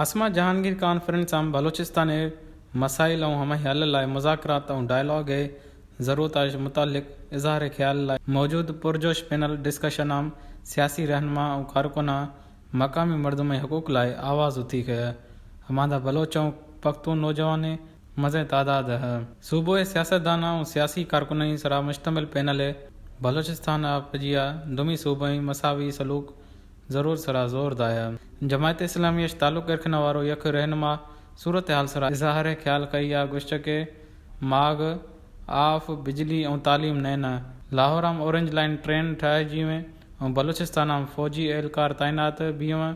آسما جہانگیر کانفرنس ہم بلوچستان ء مسائل اوں ہمائی حل لائے مذاکرات اوں ڈائیلاگ ء ضرورت ء متعلق اظہار خیال لائے موجود پرجوش پینل ڈسکشن ہم سیاسی رہنما اوں کارکناں مقامی مردم ء حقوق لائے آواز اتیک ء ہماندا بلوچ اوں پختون نوجوانیں مزیں تعداد ء صوبہ ء سیاست داناں اوں سیاسی کارکنانی سرا مشتمل پینل ء بلوچستان ء پجیا دومی صوبہ ء مساوی سلوک ضرور سرا زور دایا۔ جماعت اسلامی اش تعلق ارکھنہ وارو یک رہنما صورتحال سرا اظہار خیال کئی آ گوشت کہ ماگ، آف، بجلی اوں تعلیم نینا۔ لاہور ہم اورنج لائن ٹرین ٹھاہ جیویں اوں بلوچستان ہم فوجی اہلکار تعینات بیویں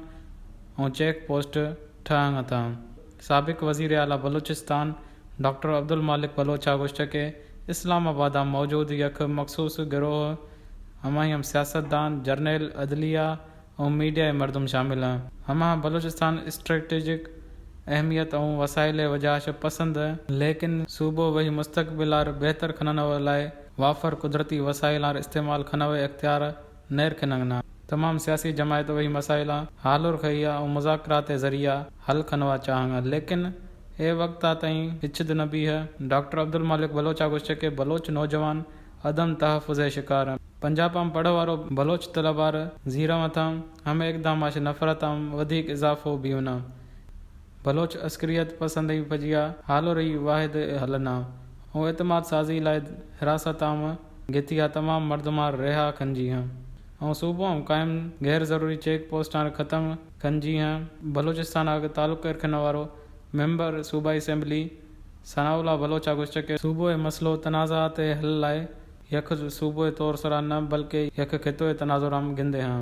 اوں چیک پوسٹ ٹھاہنگ اتاں۔ سابق وزیر اعلی بلوچستان ڈاکٹر عبدالمالک بلوچ ء گوشت کہ اسلام آباد ء موجود یک مخصوص گروہ ہمائی ہم سیاستدان، جرنیل، عدلیہ، اوں میڈیا ء مردم شامل آں۔ ہما بلوچستان اسٹریٹجک اہمیت اوں وسائل ء وجہ اش پسند آں، لیکن صوبہ وہی مستقبل آر بہتر کھننو لائے وافر قدرتی وسائل آر استعمال کھنو اختیار نیر کھنگ نہ۔ تمام سیاسی جماعت وہی مسائل آں ہالور کھئی آ اوں مذاکرات ء ذریعہ حل کھنوا چاہنگ آں، لیکن اے وقت آ تئیں ہچد نہ بیہ۔ ڈاکٹر عبدالمالک بلوچ آ گوشت کہ بلوچ نوجوان عدم تحفظ ء شکار آں۔ پنجاب آں پڑھوارو بلوچ طلبہ ء زیرہ وتاں ہمے اقدام اش نفرت آں ودیک اضافو بیوناں۔ بلوچ عسکریت پسندی پجیا ہالوری واحد حل نہ اوں اعتماد سازی لائے حراست آں گتیا تمام مردماں رہا کنجی ہاں۔ اوں صوبہ آں قائم غیر ضروری چیک پوسٹاں ختم کنجی ہاں۔ بلوچستان آگ تعلق ارکھنہ وارو ممبر صوبائی اسمبلی ثناء اللہ بلوچ آ گوشت کہ صوبہ ء مسئلہ و تنازعات ء حل لائے یک صوبہ ء طور سرا نہ بلکہ یک خطو ء تناظر ہم گندے ہاں۔